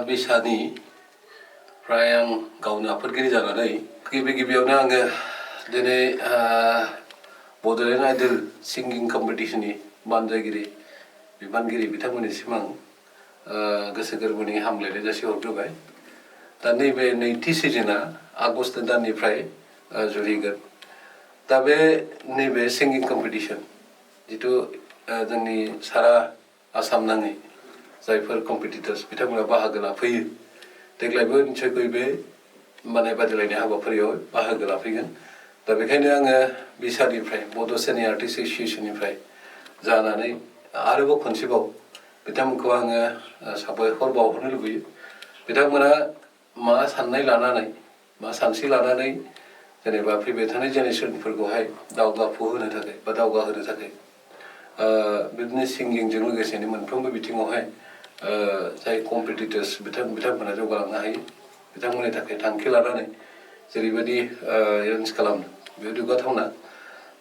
बिसानि फ्राय आं गावनो आफादगिरि जानानै गिबियावनो आङो दिनै बड'लेण्ड आइडल सिंगिं कम्पिटिशननि बानजायगिरि बिबानगिरि बिथांमोननिसिम आं गोसो गोरबोनि हामलायनाय जासिहरग्रोबाय। दा नैबे नैथि सिजोनआ आगस्ट दाननिफ्राय जुरिगोन। दा बे नैबे सिंगिं कम्पिटिशन जिथु जोंनि सारा आसाम नाङै जायफोर कम्पिटिटर्स बिथांमोना बाहागो लाफैयो देग्लायबो निश्चयকৈ बे बादायलायनाय हाबाफारियाव बाहागो लाफैगोन। दा बेखायनो आङो बिसानिफ्राय बड' सिनियर आर्टिस्ट एस'सिएशननिफ्राय जानानै आरोबाव खनसेबाव बिथांमोनखौ आङो साबायखर बावहरनो लुबैयो। बिथांमोना मा साननाय लानानै मा सानस्रि लानानै जेनेबा फैबाय थानाय जेनेरेसनफोरखौहाय दावगाफुहोनो थाखाय बा दावगाहोनो थाखाय बिदिनो सिंगिंजों लोगोसेनो मोनफ्रोमबो बिथिङावहाय जाय कम्पिटिटर्स बिथांमोना जौगालांनो हायो बिथांमोननि थाखाय थांखि लानानै जेरैबायदि एरेन्ज खालामदों बे दुगाथावना।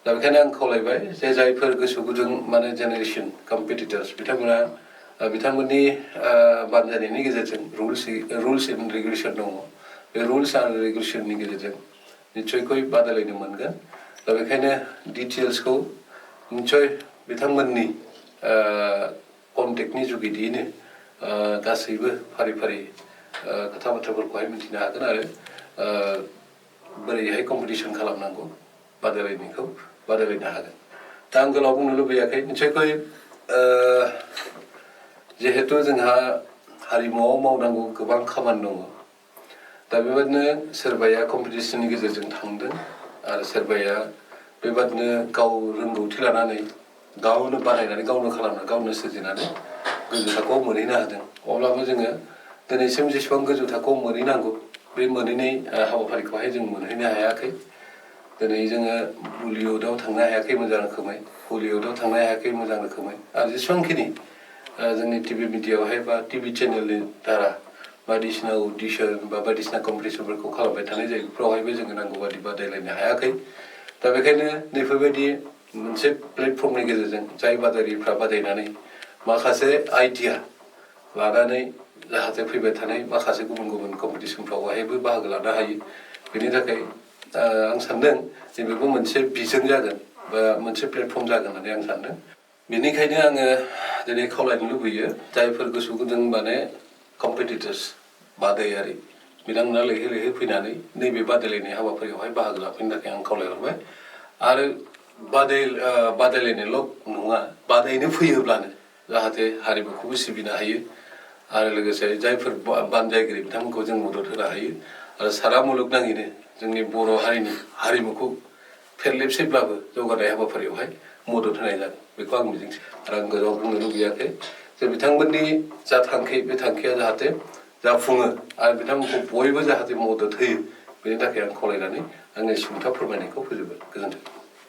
दा बेखायनो आं खावलायबाय जे जायफोर गोसो गुदुं जेनेरेसन कम्पिटिटर्स बिथांमोना बिथांमोननि बानजायनायनि गेजेरजों रुल्स एन्ड रेगुलेसन दङ। बे रुल्स आरो रेगुलेसननि गेजेरजों निश्चयকৈ बादायलायनो मोनगोन। दा बेखायनो डिटेल्सखौ निश्चय बिथांमोननि कन्टेक्टनि जुगिदियैनो गासैबो फारि फारि खोथा बाथ्राफोरखौहाय मिथिनो हागोन आरो बोरैहाय कम्पिटिसन खालामनांगौ बादायलायनो हागोन। दा आं गोलाव बुंनो लुबैयाखै। निश्चयকৈ जिहेतु जोंहा हारिमुआव मावनांगौ गोबां खामानि दङ। दा बेबादिनो सोरबाया कम्पिटिसननि गेजेरजों थांदों आरो सोरबाया बेबादिनो गाव रोंगौथि लानानै गावनो बानायनानै गावनो खालामनानै गावनो सोरजिनानै गोजौ थाखोआव मोनहैनो हादों। अब्लाबो जोङो दिनैसिम जेसेबां गोजौ थाखोआव मोनहैनांगौ बे मोनहैनाय हाबाफारिखौहाय जों मोनहैनो हायाखै। दिनै जोङो बलिउडआव थांनो हायाखै मोजां रोखोमै, हलिउडआव थांनो हायाखै मोजां रोखोमै आरो जेसेबांखिनि जोंनि टिभि मिडियाआवहाय बा टिभि चेनेलनि दारा बायदिसिना अडिसन बा बायदिसिना कम्पिटिसनफोरखौ खालामबाय थानाय जायो बेफोरावहायबो जोङो नांगौ बादि बादायलायनो हायाखै। दा बेखायनो नैफोरबायदि मोनसे प्लेटफर्मनि गेजेरजों जाय बादायगिरिफ्रा बादायनानै माखासे आइडिया लानानै जाहाथे फैबाय थानाय माखासे गुबुन गुबुन कम्पिटिसनफ्रावहायबो बाहागो लानो हायो। बेनि थाखाय आं सान्दों जे बेबो मोनसे बिजों जागोन बा मोनसे प्लेटफर्म जागोन होननानै आं सान्दों। बेनिखायनो आङो दिनै खावलायनो लुबैयो जायफोर गोसो गुदुं कम्पिटिटर्स बादायारि बिथांमोना लैहोर लैहोर फैनानै नैबे बादायलायनाय हाबाफारियावहाय बाहागो लाफैनो थाखाय आं खावलायहरबाय। आरो बादायलायनायल' नङा, बादायनो फैयोब्लानो जाहाथे हारिमुखौबो सिबिनो हायो आरो लोगोसे जायफोर बानजायगिरि बिथांमोनखौ जों मदद होनो हायो आरो सारा मुलुगनाङैनो जोंनि बर' हारिनि हारिमुखौ फेरलेबसेब्लाबो जौगानाय हाबाफारियावहाय मदद होनाय जागोन बेखौ आं मिजिंथियो। आरो आं गोजाव बुंनो लुबैयाखै जे बिथांमोननि जा थांखि बे थांखिया जाहाथे जाफुङो आरो बिथांमोनखौ बयबो जाहाथे मदद होयो बेनि थाखाय आं खावलायनानै आंनि सुंथाब फोरमायनायखौ फोजोबबाय। गोजोन्थों।